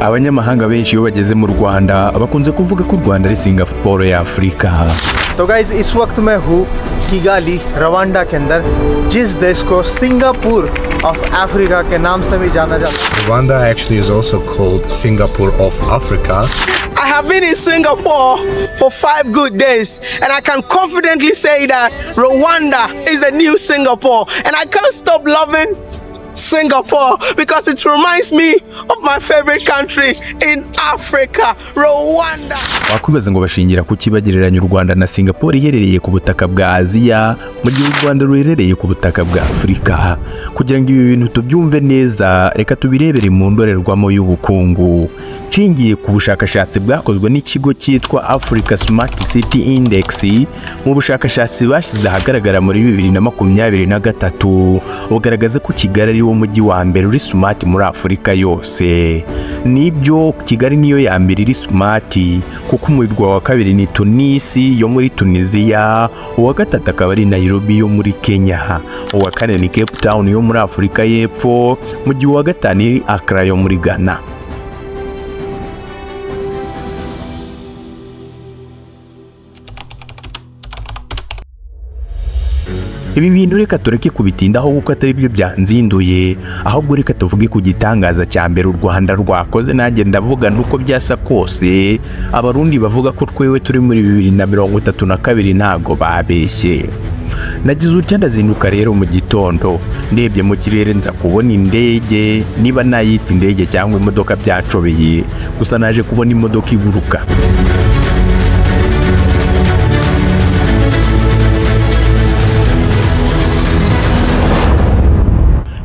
Abanyamahanga benshi iyo bageze mu Rwanda bakunze kuvuga ko u Rwanda ari Singapore ya Afurika. तो गाइज, इस वक्त मैं हूँ किगाली, रवांडा के अंदर, जिस देश को Singapore of Africa के नाम से भी जाना जाता है। Rwanda actually is also called Singapore of Africa. I have been in Singapore for 5 good days, and I can confidently say that Rwanda is the new Singapore. And I can't stop loving Singapore because it reminds me of my favorite country in Africa, Rwanda. Wakwibaza ngo bashingira ku bagereranya u Rwanda na Singapore iherereye ku butaka bwa Aziya, mu gihe u Rwanda ruherereye ku butaka bwa Afurika. Kugira ngo ibi bintu tubyumve neza, reka tubirebere mu ndorerwamo y'ubukungu. Nshingiye ku bushakashatsi bwakozwe n'ikigo cyitwa Africa Smart City Index, mu bushakashatsi bashyize ahagaragara muri 2023, bugaragaza ko Kigali ari wo mujyi wa mbere uri smart muri Afurika yose. Nibyo, Kigali niyo ya mbere iri smart, kuko umurwa wa kabiri ni Tunisi yo muri Tunisia, uwa gatatu akaba ari Nairobi yo muri Kenya, uwa kane ni Cape Town yo muri Afurika y'Epfo, mu gihe uwa gatanu ari Accra yo muri Ghana. Ibi bintu reka tureke kubitindaho kuko atari byo byanzinduye, ahubwo reka tuvuge ku gitangaza cya mbere u Rwanda rwakoze. Nanjye ndavuga nuko byasa kose, Abarundi bavuga ko twewe turi muri 2032 ntago babeshye. Nagize utya ndazinduka rero mu gitondo, ndebye mu kirere nza kubona indege, niba nayita indege cyangwa imodoka byacobeye, gusa naje kubona imodoka iguruka.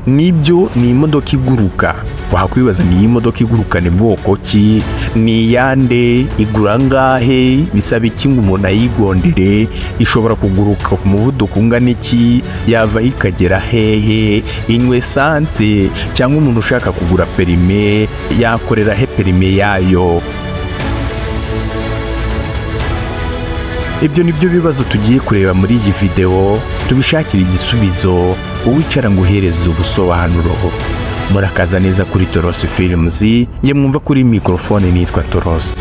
Nibyo, ni imodoka iguruka. Wakwibaza ngo iyi modoka iguruka ni bwoko ki, ni iyande, igura angahe, bisaba iki ngo umuntu ayigondere, ishobora kuguruka ku muvuduko ungana iki, yava aho ikagera hehe, inywa esanse, cyangwa umuntu ushaka kugura perime yakorera he perime yayo? Ibyo ni byo bibazo tugiye kureba muri iyi videwo, tubishakira igisubizo. Uwicara ngo uhereze ubusobanuro. Murakaza neza kuri Torosi Films, njye mwumva kuri mikorofone nitwa Torosi.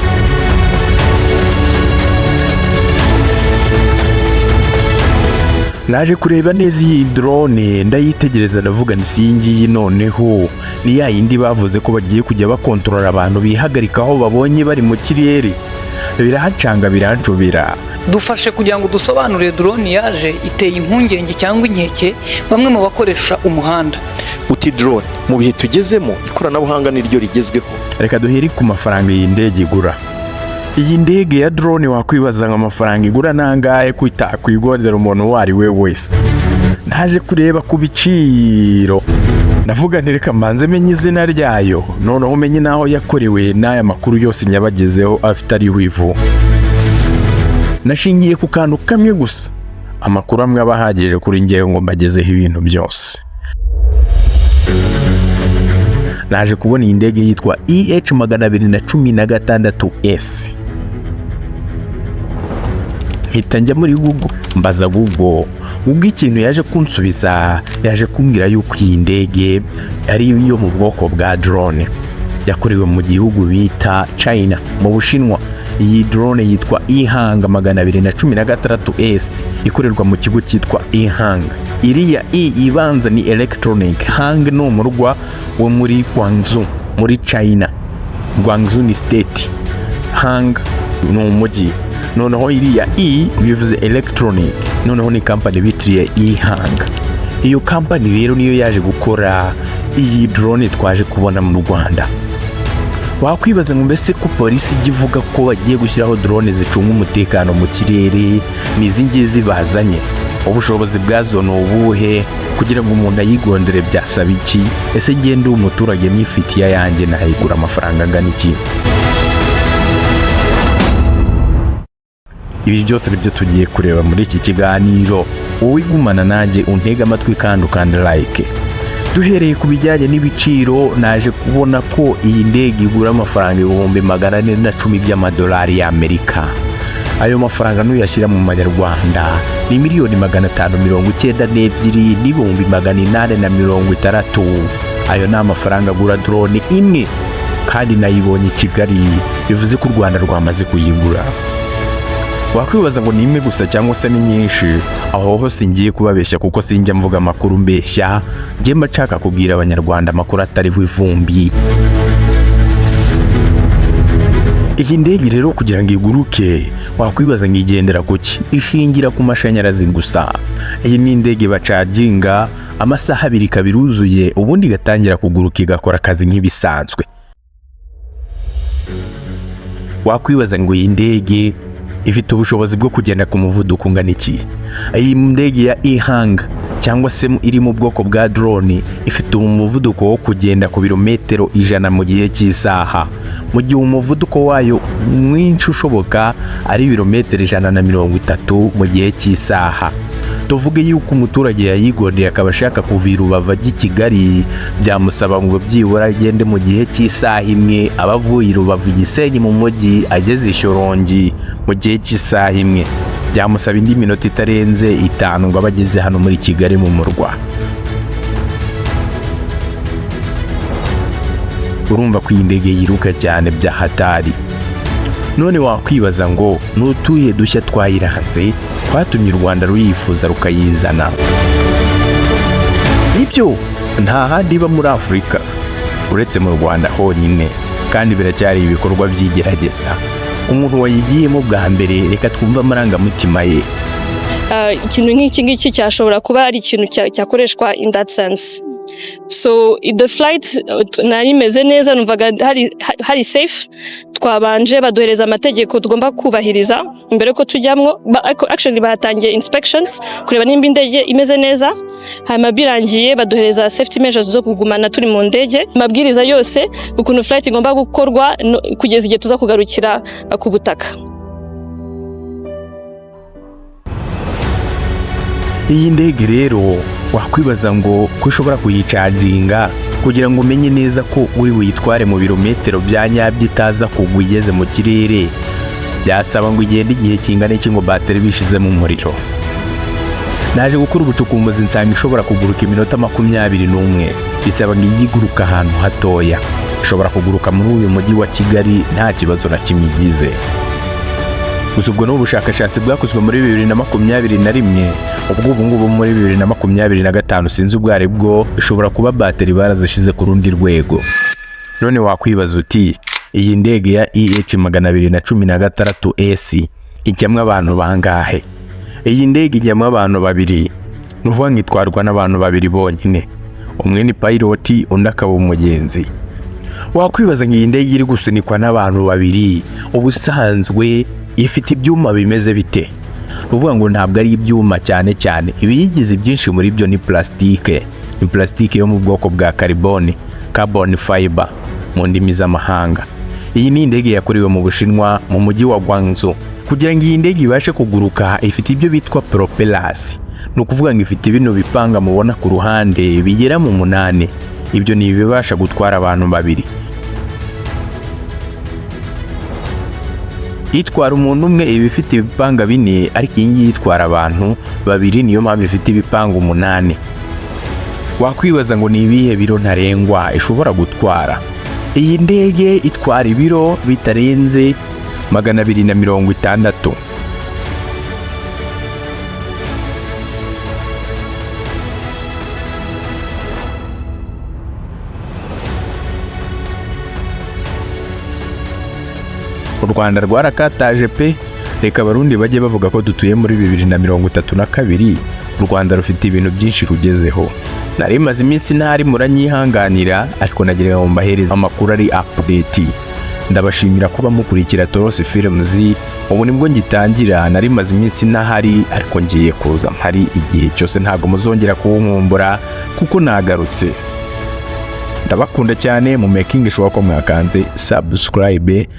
Naje kureba neza iyi drone, ndayitegereza, ndavuga nti: "Si iyi ngiyi noneho ni ya yindi bavuze ko bagiye kujya bakontorora abantu bihagarika aho babonye bari mu kirere?" Birahacanga, biranshobera. Dufashe kugira ngo dusobanurire drone yaje iteye impungenge cyangwa inkeke bamwe mu bakoresha umuhanda. Uti drone mu bihe tugezemo, ikoranabuhanga niryo rigezweho. Reka duhere ku mafaranga iyi ndege igura. Iyi ndege ya drone, wakwibaza ngo amafaranga igura nangahe, ko itakwigondera umuntu uwo ari we wese? Naje kureba ku biciro, ndavuga nti: "Reka mbanze menye izina ryayo, noneho umenye n'aho yakorewe, n'aya makuru yose nyabagezeho afite ari ivu." Nashingiye ku kantu kamwe gusa, amakuru amwe aba ahagije kuri ngewe ngo mbagezeho ibintu byose. Naje kubona iyi ndege yitwa EH 216 S, mpita njya muri Google, mbaza Google. Google ikintu yaje kunsubiza, yaje kumbwira yuko iyi ndege ari iyo mu bwoko bwa drone, yakorewe mu gihugu bita China, mu Bushinwa. Iyi drone yitwa Ehang 216 S, ikorerwa mu kigo cyitwa Ehang. Iriya E ibanza ni electronic, Hang ni umurwa wo muri Guangzhou muri China. Guangzhou ni state, Hang ni umujyi. Noneho iriya E bivuze electronic, noneho ni company bitiriye Ehang. Iyo company rero niyo yaje gukora iyi drone twaje kubona mu Rwanda. Wakwibaza ngo mbese ko polisi ijya ivuga ko bagiye gushyiraho drone zicunga umutekano mu kirere, ni izi ngizi bazanye? Ubushobozi bwazo ni ubuhe? Kugira ngo umuntu ayigondere byasaba iki? Ese ngende umuturage nifitiye ayanjye nayigura amafaranga angana iki? Ibi byose nibyo tugiye kureba muri iki kiganiro. Wowe igumana nanjye, untege amatwi kandi ukanda like. Duhereye ku bijyanye n'ibiciro, naje kubona ko iyi ndege igura amafaranga 410,000 by'amadolari y'Amerika. Ayo mafaranga nuyashyira mu manyarwanda ni 592,860,000. Ayo ni amafaranga agura drone imwe. Kandi Kandi nayibonye i Kigali, bivuze ko u Rwanda rwamaze kuyigura. Wakwibaza ngo ni imwe gusa cyangwa se ni nyinshi? Aho hose ngiye kubabeshya, kuko sinjya mvuga amakuru mbeshya. Njye mba nshaka kubwira Abanyarwanda amakuru atariho ivumbi. Iyi ndege rero kugira ngo iguruke, wakwibaza ngo igendera ku ki? Ishingira ku mashanyarazi gusa. Iyi ni indege bacaginga amasaha 2 ikaba iruzuye, ubundi igatangira kuguruka, igakora akazi nk'ibisanzwe. Wakwibaza ngo iyi ndege ifite ubushobozi bwo kugenda ku muvuduko ungana iki? Iyi ndege ya EHang cyangwa se iri mu bwoko bwa drone ifite umuvuduko wo kugenda ku birometero 100 mu gihe cy'isaha, mu gihe umuvuduko wayo mwinshi ushoboka ari ibirometero 130 mu gihe cy'isaha. Tuvuge yuko umuturage yayigondeye akaba ashaka kuva i Rubavu ajya i Kigali, byamusaba ngo byibura agende mu gihe cy'isaha imwe, aba avuye i Rubavu Gisenyi mu mujyi ageze i Shyorongi mu gihe cy'isaha imwe. Byamusaba indi minota itarenze 5 ngo abe ageze hano muri Kigali mu murwa. Urumva ko iyi ndege yiruka cyane bya hatari. None wakwibaza ngo ni utuye dushya twayiranze twatumye u Rwanda ruyifuza rukayizana? Nibyo, nta handi iba muri Afurika uretse mu Rwanda honyine, kandi biracyari ibikorwa by'igerageza. Umuntu wayigiyemo bwa mbere, reka twumve amarangamutima ye. Ikintu nk'iki ngiki cyashobora kuba ari ikintu cyakoreshwa in that sense. So the flight nari imeze neza, numvaga hari safe. Twabanje baduhereza amategeko tugomba kubahiriza mbere ko tujyamwo. Ariko actually bahatangiye inspections kureba nimba indege imeze neza, hanyuma birangiye baduhereza safety measures zo kugumana turi mu ndege, amabwiriza yose ukuntu flight igomba gukorwa kugeza igihe tuza kugarukira ku butaka. Iyi ndege rero wakwibaza ngo ko ushobora kuyicaginga kugira ngo umenye neza ko uri buyitware mu birometero bya nyabyo itaza kugwa igeze mu kirere, byasaba ngo igende igihe kingana iki ngo bateri bishizemo umuriro? Naje gukora ubucukumbuzi nsanga ishobora kuguruka iminota 21. Bisaba ngo ijye iguruka ahantu hatoya. Ishobora kuguruka muri uyu mujyi wa Kigali nta kibazo na kimwe igize. Gusa ubwo ni ubushakashatsi bwakozwe muri 2021, ubwo ubu ngubu muri 2025 sinzi ubwo ari bwo, ishobora kuba bateri barazishyize ku rundi rwego. None wakwibaza uti iyi ndege ya EH 216 S ijyamo abantu bangahe? Iyi ndege ijyamo abantu babiri, ni ukuvuga ngo itwarwa n'abantu babiri bonyine, umwe ni pilot undi akaba umugenzi. Wakwibaza ngo iyi ndege iri gusunikwa n'abantu babiri ubusanzwe ifite ibyuma bimeze bite? Ni ukuvuga ngo ntabwo ari ibyuma cyane cyane, ibiyigize ibyinshi muri byo ni plastique, ni plastique yo mu bwoko bwa carbone, carbon fiber mu ndimi z'amahanga. Iyi ni indege yakorewe mu Bushinwa mu mujyi wa Guangzhou. Kugira ngo iyi ndege ibashe kuguruka ifite ibyo bitwa propellers, ni ukuvuga ngo ifite bino bipanga mubona ku ruhande bigera mu 8, ibyo ni ibibasha gutwara abantu babiri. Itwara umuntu umwe iba ifite ibipanga 4, ariko iyi ngiyi itwara abantu babiri, niyo mpamvu ifite ibipanga 8. Wakwibaza ngo ni ibihe biro ntarengwa ishobora gutwara? Iyi ndege itwara ibiro bitarenze 260. U Rwanda rwarakataje pe. Reka Abarundi bajye bavuga ko dutuye muri 2032, u Rwanda rufite ibintu byinshi rugezeho. Nari maze iminsi ntari, muranyihanganira, ariko nagira ngo mbahereze amakuru ari update. Ndabashimira kuba mukurikira Torosi Films. Ubu nibwo ngitangira, nari maze iminsi ntahari, ariko ngiye kuza mpari igihe cyose, ntabwo muzongera kuwunkumbura kuko nagarutse. Ndabakunda cyane, mu making sure ko mwakanze subscribe.